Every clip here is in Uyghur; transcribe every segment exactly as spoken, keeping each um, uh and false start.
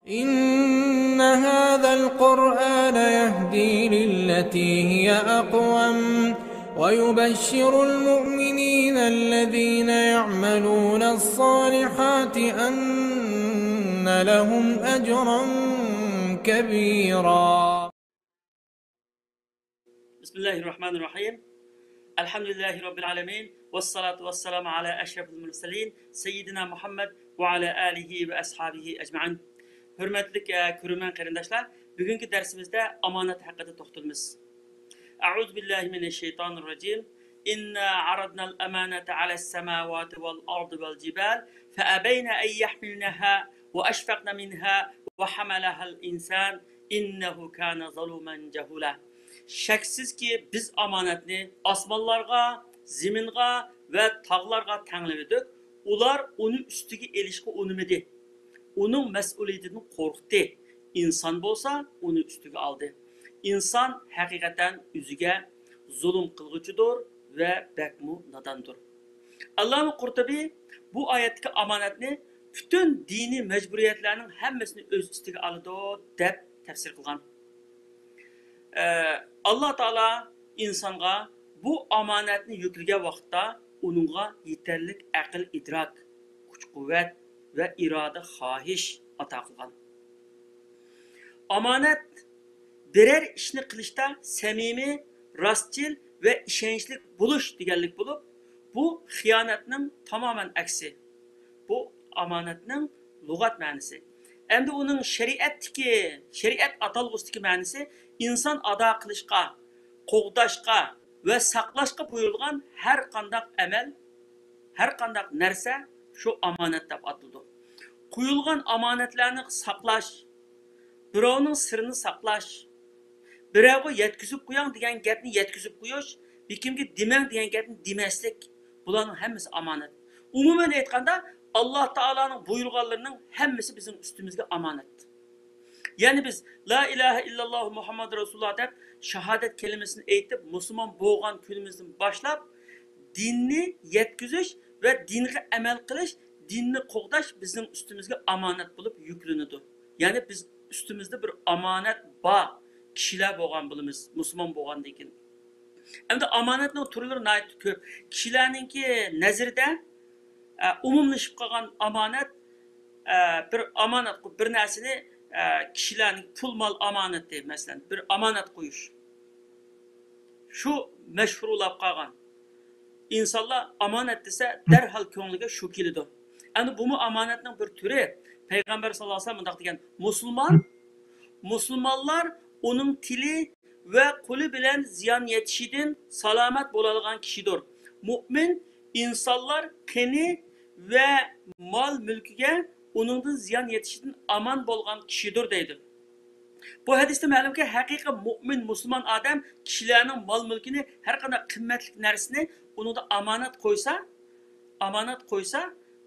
إن هذا القرآن يهدي للتي هي أقوم ويبشر المؤمنين الذين يعملون الصالحات أن لهم أجرا كبيرا. بسم الله الرحمن الرحيم. الحمد لله رب العالمين. والصلاة والسلام على أشرف المرسلين سيدنا محمد وعلى آله وأصحابه أجمعين. ھۆرمەتلىك، ئە، كۆرۈرمەن قېرىنداشلار، بۈگۈنكى دەرسىمىزدە ئامانەت ھەققىدە توختىلىمىز. أعوذ بالله من الشيطان الرجيم. إنا عرضنا الأمانة على السماوات والأرض والجبال فأبين أن يحملنها وأشفقن منها وحملها الإنسان إنه كان ظلوما جهولا. شەكسىزكى، بىز ئامانەتنى ئاسمانلارغا، زېمىنغا ۋە تاغلارغا تەڭلىۋىدۇق. ئۇلار ئۇنى ئۈستىگە ئېلىشقا ئۇنىمىدى. ئۇنىڭ مەسئۇلىيىتىدىن قورقتى. ئىنسان بولسا ئۇنى ئۈستىگە ئالدى. ئىنسان ھەقىقەتەن ئۆزىگە زۇلۇم قىلغۇچىدۇر ۋە بەكمۇ ناداندۇر. ئاللامە قۇرتۇبى بۇ ئايەتتىكى ئامانەتنى پۈتۈن دىنىي مەجبۇرىيەتلەرنىڭ ھەممىسىنى ئۆز ئۈستىگە ئالىدۇ، دەپ تەپسىر قىلغان. ئە، ئاللا تائالا ئىنسانغا بۇ ئامانەتنى يۈكلىگەن ۋاقىتتا ئۇنىڭغا يېتەرلىك ئەقىل، ئىدراك، كۈچ-قۇۋۋەت ۋە ئىرادە، خاھىش ئاتا قىلغان. ئامانەت بىرەر ئىشنى قىلىشتا سەمىمىي، راستچىل ۋە ئىشەنچلىك بولۇش دېگەنلىك بولۇپ، بۇ خىيانەتنىڭ تامامەن ئەكسى. بۇ ئامانەتنىڭ لۇغەت مەنىسى. ئەمدى ئۇنىڭ شەرىئەتتىكى، شەرىئەت ئاتالغۇسىدىكى مەنىسى ئىنسان ئادا قىلىشقا، قوغداشقا ۋە ساقلاشقا بۇيرۇلغان ھەر قانداق ئەمەل، ھەر قانداق نەرسە شۇ ئامانەت دەپ ئاتىلىدۇ. قويۇلغان ئامانەتلەرنى ساقلاش، بىراۋنىڭ سىرىنى ساقلاش، بىراۋغا يەتكۈزۈپ قوياڭ دېگەن گەپنى يەتكۈزۈپ قويۇش، بىكىمگە دېمەڭ دېگەن گەپنى دېمەسلىك، بۇلارنىڭ ھەممىسى ئامانەت. ئومۇمەن ئېيتقاندا، ئاللا تائالانىڭ بۇيرۇغانلىرىنىڭ ھەممىسى بىزنىڭ ئۈستىمىزگە ئامانەت. يەنى بىز لا ئىلاھە ئىللاللاھۇ مۇھەممەد رەسۇلۇللاھ دەپ شاھادەت كەلىمىسىنى ئېيتىپ، مۇسۇلمان بولغان كۈنىمىزدىن باشلاپ دىننى يەتكۈزۈش ۋە دىنغا ئەمەل قىلىش، دىننى قوغداش بىزنىڭ ئۈستىمىزگە ئامانەت بولۇپ يۈكلىنىدۇ. يەنى بىز ئۈستىمىزدە بىر ئامانەت بار كىشىلەر بولغان بولىمىز، مۇسۇلمان بولغاندىن كېيىن. ئەمدى ئامانەتنىڭ تۈرلىرى ناھايىتى كۆپ. كىشىلەرنىڭكى نەزىرىدە، ئە، ئومۇملىشىپ قالغان ئامانەت، ئە، بىر ئامانەت، بىر نەرسىنى، ئە، كىشىلەرنىڭ پۇل مال ئامانىتى، مەسىلەن، بىر ئامانەت قويۇش. شۇ مەشھۇرلاپ قالغان. ئىنسانلار ئامانەت دېسە، دەرھال كۆڭلىگە شۇ كېلىدۇ. ئەنە بۇمۇ ئامانەتنىڭ بىر تۈرى. پەيغەمبەر ساللاللاھۇ ئەلەيھى ۋەسەللەم مۇنداق دېگەن: مۇسۇلمان، مۇسۇلمانلار ئۇنىڭ تىلى ۋە قولى بىلەن زىيان يېتىشىدىن سالامەت بولالىغان كىشىدۇر. مۇئمىن ئىنسانلار قېنى ۋە مال مۈلكىگە ئۇنىڭدىن زىيان يېتىشىدىن ئامان بولغان كىشىدۇر، دەيدۇ. بۇ ھەدىستىن مەلۇمكى، ھەقىقىي مۇئمىن، مۇسۇلمان ئادەم كىشىلەرنىڭ مال-مۈلكىنى، ھەر قانداق قىممەتلىك نەرسىنى ئۇنىڭدا ئامانەت قويسا، ئامانەت قويسا،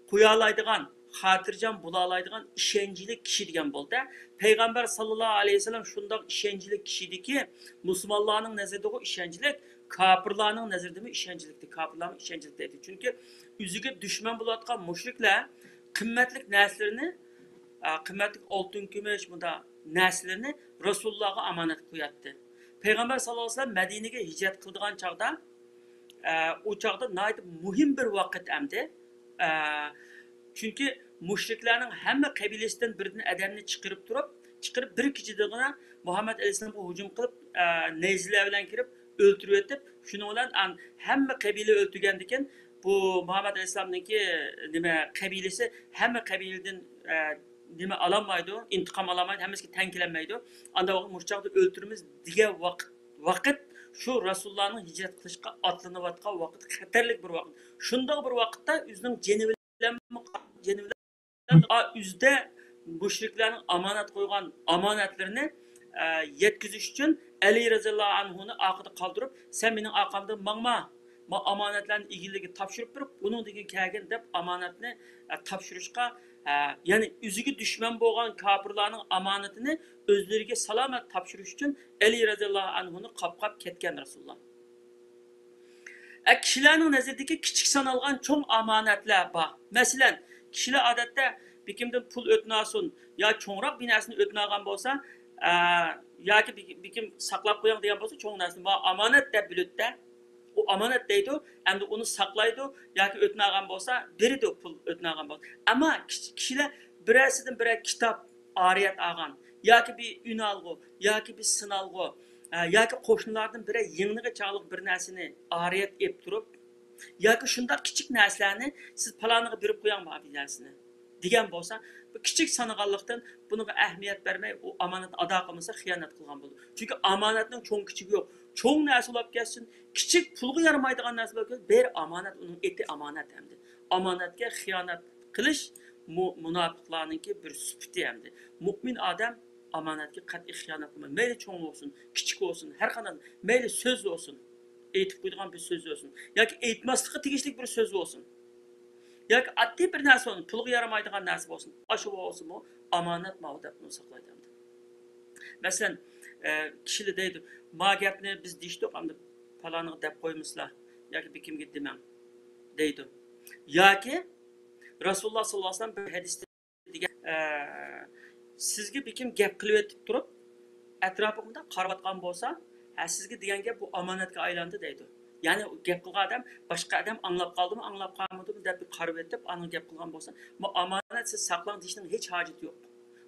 قويالايدىغان، خاتىرجەم بولالايدىغان ئىشەنچلىك كىشى دېگەن بولدى. پەيغەمبەر ساللاللاھۇ ئەلەيھى ۋەسەللەم شۇنداق ئىشەنچلىك كىشىدىكى، مۇسۇلمانلارنىڭ نەزىرىدىغۇ ئىشەنچلىك، كاپىرلارنىڭ نەزىرىدىمۇ ئىشەنچلىكتى، كاپىرلارمۇ ئىشەنچلىك دەيدۇ. چۈنكى ئۆزىگە دۈشمەن بولۇۋاتقان مۇشرىكلار قىممەتلىك نەرسىلىرىنى، ئا، قىممەتلىك ئالتۇن، كۈمۈش، مۇنداق نەرسىلىرىنى رەسۇلۇللاھقا ئامانەت قوياتتى. پەيغەمبەر ساللاللاھۇ ئەلەيھى ۋەسەللەم مەدىنىگە ھىجرەت قىلىدىغان چاغدا، ئە، ئۇ چاغدا ناھايىتى مۇھىم بىر ۋاقىت ئەمدى. ئە، چۈنكى مۇشرىكلارنىڭ ھەممە قەبىلىسىدىن بىردىن ئادەمنى چىقىرىپ تۇرۇپ، چىقىرىپ بىر كېچىدىلا مۇھەممەد ئەلەيھىسسالامغا ھۇجۇم قىلىپ، ئە، نەيزىلەر بىلەن كىرىپ ئۆلتۈرۈۋېتىپ، شۇنىڭ بىلەن ئان-، ھەممە قەبىلە ئۆلتۈرگەندىكىن، بۇ مۇھەممەد ئەلەيھىسسالامنىڭكى نېمە قەبىلىسى ھەممە قەبىلىدىن، ئە، نېمە ئالالمايدۇ، ئىنتىقام ئالالمايدۇ، ھەممىسىگە تەڭ كېلەلمەيدۇ. ئاندا مۇشۇ چاغدا ئۆلتۈرىمىز دېگەن ۋاقىت، ۋاقىت شۇ رەسۇلۇللانىڭ ھىجرەت قىلىشقا ئاتلىنىۋاتقان ۋاقىت، خەتەرلىك بىر ۋاقىت. شۇنداق بىر ۋاقىتتا ئۆزىنىڭ جېنى بىلەن، جېنى بىلەن ئا، ئۆزىدە مۇشرىكلارنىڭ ئامانەت قويغان ئامانەتلىرىنى، ئە، يەتكۈزۈش ئۈچۈن ئەلى رەزىياللاھۇ ئەنھۇنى ئارقىدا قالدۇرۇپ، سەن مېنىڭ ئارقامدىن ماڭما، ما ئامانەتلەرنى ئىگىلىرىگە تاپشۇرۇپ بېرىپ، ئۇنىڭدىن كېيىن كەلگىن دەپ ئامانەتنى، ئە، تاپشۇرۇشقا، ئە، يەنى ئۆزىگە دۈشمەن بولغان كاپىرلارنىڭ ئامانىتىنى ئۆزلىرىگە سالامەت تاپشۇرۇش ئۈچۈن ئەلى رەزىياللاھۇ ئەنھۇنى قاپقاپ كەتكەن رەسۇلۇللا. ئە، كىشىلەرنىڭ نەزىرىدىكى كىچىك سانالغان چوڭ ئامانەتلەر بار. مەسىلەن، كىشىلەر ئادەتتە بېكىمدىن پۇل ئۆتۈنەلسۇن يا چوڭراق بىر نەرسىنى ئۆتۈنەلىگەن بولسا، ئە، ياكى بېكىم ساقلاپ قويۇڭ دېگەن بولسا، چوڭ نەرسىنى، ما ئامانەت دەپ بىلىدۇ-دە. ئۇ ئامانەت دەيدۇ، ئەمدى ئۇنى ساقلايدۇ ياكى ئۆتۈنەلىگەن بولسا، بېرىدۇ پۇل ئۆتۈنەلىگەن بولسا. ئەمما كىش-، كىشىلەر بىرەرسىدىن بىرەر كىتاب ئارىيەت ئالغان ياكى بىر ئۈنئالغۇ ياكى بىر سىنئالغۇ، ئە، ياكى قوشنىلاردىن بىرەر يىڭنىغا چاغلىق بىر نەرسىنى ئارىيەت ئېلىپ تۇرۇپ، ياكى شۇنداق كىچىك نەرسىلەرنى سىز پالانىغا بېرىپ قويۇڭ، بۇ نەرسىنى دېگەن بولسا، بۇ كىچىك سانىغانلىقتىن بۇنىڭغا ئەھمىيەت بەرمەي، ئۇ ئامانەت ئادا قىلمىسا، خىيانەت قىلغان بولىدۇ. چۈنكى ئامانەتنىڭ چوڭ كىچىكى يوق. چوڭ نەرسە بولۇپ كەتسۇن، كىچىك پۇلغا يارىمايدىغان نەرسە بولۇپ كەتسۇن، بىر ئامانەت، ئۇنىڭ ئېتى ئامانەت ئەمدى. ئامانەتكە خىيانەت قىلىش مۇ-، مۇناپىقلارنىڭكى بىر سۈپىتى ئەمدى. مۇئمىن ئادەم ئامانەتكە قەتئىي خىيانەت قىلمايدۇ. مەيلى چوڭ بولسۇن، كىچىك بولسۇن، ھەر قانداق، مەيلى سۆز بولسۇن، ئېيتىپ قويىدىغان بىر سۆز بولسۇن ياكى ئېيتماسلىققا تېگىشلىك بىر سۆز بولسۇن ياكى ئاددىي بىر نەرسە بولسۇن، پۇلغا يارىمايدىغان نەرسە بولسۇن، ئاشۇ بولسىمۇ ئامانەت ماۋۇ دەپ ئۇنى ساقلايدۇ ئەمدى. مەسىلەن، ئە، كىشىلەر دەيدۇ، ما گەپنى بىز دېيىشتۇق، ئەمدى پالانىغا دەپ قويمىسىلا ياكى بېكىمگە دېمەڭ دەيدۇ. ياكى رەسۇلۇللا ساللاللاھۇ ئەلەيھى ۋەسەللەم بىر ھەدىستە دېگەن، ئە، سىزگە بېكىم گەپ قىلىۋېتىپ تۇرۇپ، ئەتراپىغا مۇنداق قارىۋاتقان بولسا، ھە، سىزگە دېگەن گەپ بۇ ئامانەتكە ئايلاندى دەيدۇ. يەنى گەپ قىلغان ئادەم باشقا ئادەم ئاڭلاپ قالدىمۇ، ئاڭلاپ قالمىدىمۇ دەپ بىر قارىۋېتىپ، ئاندىن گەپ قىلغان بولسا، بۇ ئامانەت سىز ساقلاڭ دېيىشنىڭ ھېچ ھاجىتى يوق.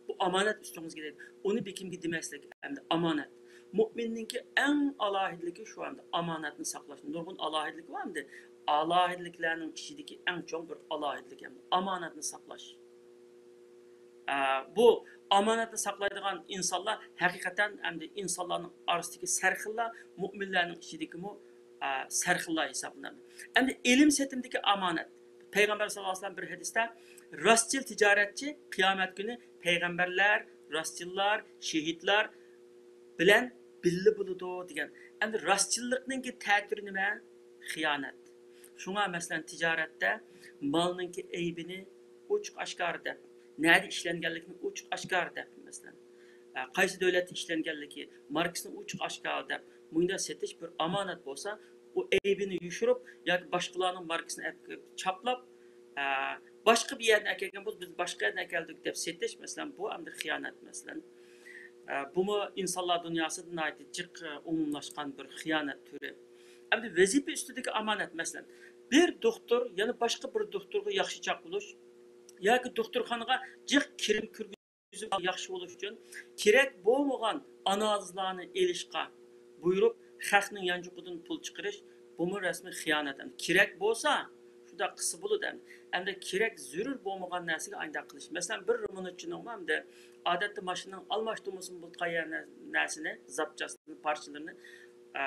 بۇ ئامانەت ئۈستىڭىزگە دەيدۇ. ئۇنى بېكىمگە دېمەسلىك ئەمدى ئامانەت. مۇئمىننىڭكى ئەڭ ئالاھىدىلىكى شۇ ئەمدى ئامانەتنى ساقلاش. نۇرغۇن ئالاھىدىلىكى بار ئەمدى. ئالاھىدىلىكلەرنىڭ ئىچىدىكى ئەڭ چوڭ بىر ئالاھىدىلىك ئەمدى ئامانەتنى ساقلاش. ئە، بۇ ئامانەتنى ساقلايدىغان ئىنسانلار ھەقىقەتەن ئەمدى ئىنسانلارنىڭ ئارىسىدىكى سەرخىللار، مۇئمىنلارنىڭ ئىچىدىكىمۇ، ئە، سەرخىللار ھېسابلىنىدۇ. ئەمدى ئېلىم سېتىمدىكى ئامانەت. پەيغەمبەر ساللاللاھۇ ئەلەيھى ۋەسەللەم بىر ھەدىستە، راستچىل تىجارەتچى قىيامەت كۈنى پەيغەمبەرلەر، راستچىللار، شېھىتلار بىلەن بىللە بولىدۇ دېگەن. ئەمدى راستچىللىقنىڭكى تەتۈرى نېمە؟ خىيانەت. شۇڭا مەسىلەن تىجارەتتە مالنىڭكى ئەيىبىنى ئوچۇق ئاشكارا دەپ، نەدە ئىشلەنگەنلىكىنى ئوچۇق ئاشكارا دەپ، مەسىلەن، ئە، قايسى دۆلەتتە ئىشلەنگەنلىكى، ماركىسىنى ئوچۇق ئاشكارا دەپ، مۇنداق سېتىش بىر ئامانەت بولسا، ئۇ ئەيىبىنى يوشۇرۇپ ياكى باشقىلارنىڭ ماركىسىنى ئەپ چاپلاپ، ئە، باشقا بىر يەردىن ئەكەلگەن بولسا، بىز باشقا يەردىن ئەكەلدۇق دەپ سېتىش، مەسىلەن، بۇ ئەمدى خىيانەت، مەسىلەن. ئە، بۇمۇ ئىنسانلار دۇنياسىدا ناھايىتى جىق، ئە، ئومۇملاشقان بىر خىيانەت تۈرى. ئەمدى ۋەزىپە ئۈستىدىكى ئامانەت، مەسىلەن، بىر دوختۇر يەنە باشقا بىر دوختۇرغا ياخشى چاق بولۇش ياكى دوختۇرخانىغا جىق كىرىم كىرگۈزۈپ ياخشى بولۇش ئۈچۈن كېرەك بولمىغان ئانالىزلارنى ئېلىشقا بۇيرۇپ، خەقنىڭ يانچۇقىدىن پۇل چىقىرىش، بۇمۇ رەسمىي خىيانەت. ئەمدى كېرەك بولسا، شۇنداق قىلسا بولىدۇ. ئەمدى كېرەك زۆرۈر بولمىغان نەرسىگە ئانداق قىلىش. مەسىلەن، بىر رېمونتچىنىڭمۇ ئەمدى ئادەتتە ماشىنىنىڭ ئالماشتۇرمىسىمۇ بولىدىغان يەر نە-، نەرسىنى، زاپچاستىنى، پارچىلىرىنى، ئە،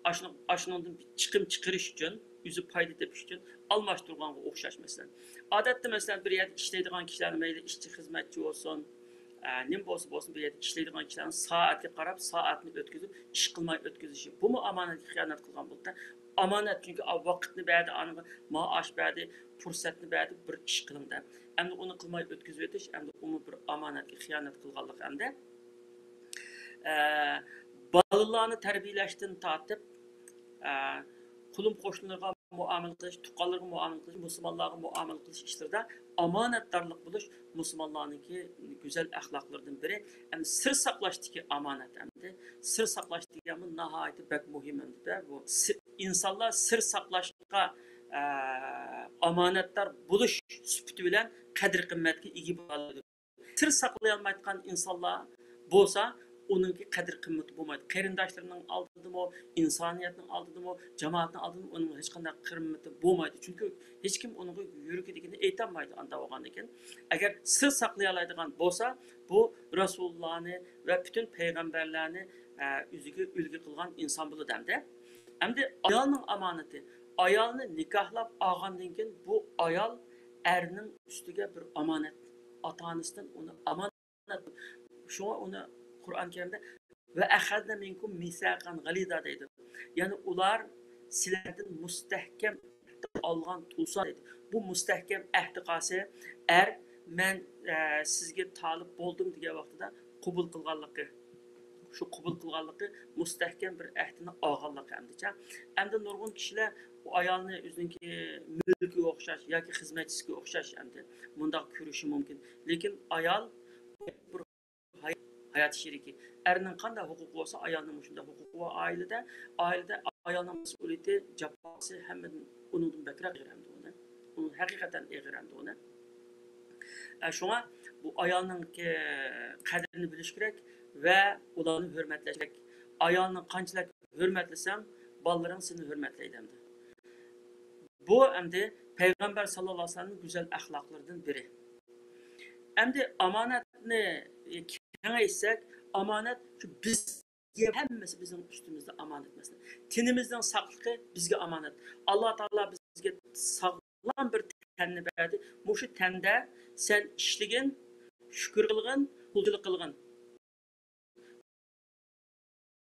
ئاشۇنىڭ، ئاشۇنىڭدىن بىر چىقىم چىقىرىش ئۈچۈن، ئۆزى پايدا تېپىش ئۈچۈن ئالماشتۇرغانغا ئوخشاش مەسىلەن. ئادەتتە مەسىلەن، بىر يەردە ئىشلەيدىغان كىشىلەرنى مەيلى ئىشچى، خىزمەتچى بولسۇن، ئە، نېمە بولسا بولسۇن، بىر يەردە ئىشلەيدىغان كىشىلەرنى سائەتكە قاراپ، سائەتنى ئۆتكۈزۈپ، ئىش قىلماي ئۆتكۈزۈشى. بۇمۇ ئامانەتكە خىيانەت قىلغان بولىدۇ. ئامانەت، چۈنكى ئا، ۋاقىتنى بەردى، ئانىڭغا مائاش بەردى، پۇرسەتنى بەردى، بىر ئىش قىلىڭ دەپ. ئەمدى ئۇنى قىلماي ئۆتكۈزۈۋېتىش، ئەمدى ئۇمۇ بىر ئامانەتكە خىيانەت قىلغانلىق ئەمدى. ئە، بالىلارنى تەربىيەلەشتىن تارتىپ، ئە، قولۇم قوشنىلىرىغا مۇئامىلە قىلىش، تۇغقانلىرىغا مۇئامىلە قىلىش، مۇسۇلمانلارغا مۇئامىلە قىلىش ئىشلىرىدا ئامانەتدارلىق بولۇش مۇسۇلمانلارنىڭكى گۈزەل ئەخلاقلىرىدىن بىرى. ئەمدى سىر ساقلاشتىكى ئامانەت ئەمدى. سىر ساقلاش دېگەنمۇ ناھايىتى بەك مۇھىم ئەمدى بۇ. سىر، ئىنسانلار سىر ساقلاشقا، ئە، ئامانەتدار بولۇش سۈپىتى بىلەن قەدىر-قىممەتكە ئىگە بولالايدۇ. سىر ساقلىيالمايدىغان ئىنسانلار بولسا، ئۇنىڭكى قەدىر-قىممىتى بولمايدۇ. قېرىنداشلىرىنىڭ ئالدىدىمۇ، ئىنسانىيەتنىڭ ئالدىدىمۇ، جامائەتنىڭ ئالدىدىمۇ ئۇنىڭ ھېچقانداق قىممىتى بولمايدۇ. چۈنكى ھېچكىم ئۇنىڭغا يۈرىكىدىكىنى ئېيتالمايدۇ ئانداق بولغاندىن كېيىن. ئەگەر سىر ساقلىيالايدىغان بولسا، بۇ رەسۇلۇللانى ۋە پۈتۈن پەيغەمبەرلەرنى، ئە، ئۆزىگە ئۈلگە قىلغان ئىنسان بولىدۇ ئەمدى. ئەمدى ئايالنىڭ ئامانىتى. ئايالنى نىكاھلاپ ئالغاندىن كېيىن بۇ ئايال ئەرنىڭ ئۈستىگە بىر ئامانەت. ئاتا-ئانىسىدىن ئۇنى ئامانەت. شۇڭا ئۇنى قۇرئان كەرىمدە «ۋە ئەخەزنە مىنكۇم مىساقەن غەلىزا» دەيدۇ. يەنى ئۇلار سىلەردىن مۇستەھكەم ئەھدى ئالغان تۇرسا دەيدۇ. بۇ مۇستەھكەم ئەھدى قالسا، ئەر «مەن، ئە، سىزگە تالىپ بولدۇم» دېگەن ۋاقتىدا قوبۇل قىلغانلىقى. شۇ قوبۇل قىلغانلىقى، مۇستەھكەم بىر ئەھدىنى ئالغانلىقى ئەمدىچە. ئەمدى نۇرغۇن كىشىلەر بۇ ئايالنى ئۆزىنىڭكى مۈلكىگە ئوخشاش ياكى خىزمەتچىسىگە ئوخشاش ئەمدى مۇنداق كۆرۈشى مۇمكىن. لېكىن ئايال بىر ھاي-، ھايات شېرىكى. ئەرنىڭ قانداق ھوقۇقى بولسا، ئايالنىڭ مۇشۇنداق ھوقۇقى بار ئائىلىدە. ئائىلىدە ئايالنىڭ مەسئۇلىيىتى، جاپاسى ھەممىدىن، ئۇنىڭدىن بەكرەك ئېغىر ئەمدى ئۇنى. ئۇنىڭ ھەقىقەتەن ئېغىر ئەمدى ئۇنى. ئە، شۇڭا بۇ ئايالنىڭ، ئە، قەدرىنى بىلىش كېرەك ۋە ئۇلارنى ھۆرمەتلەش كېرەك. ئايالنى قانچىلىك ھۆرمەتلىسەڭ، بالىلىرىڭ سېنى ھۆرمەتلەيدۇ ئەمدى. بۇ ئەمدى پەيغەمبەر ساللاللاھۇ ئەلەيھى ۋەسەللەمنىڭ گۈزەل ئەخلاقلىرىدىن بىرى. ئەمدى ئامانەتنى كېڭەيتسەك، ئامانەت شۇ بىز، ھەممىسى بىزنىڭ ئۈستىمىزدە ئامانەت مەسىلە. تېنىمىزنىڭ ساقلىقى بىزگە ئامانەت. ئاللا تائالا بىزگە ساغلام بىر تەننى بەردى. مۇشۇ تەندە سەن ئىشلىگىن، شۈكۈر قىلغىن، قۇلچىلىق قىلغىن.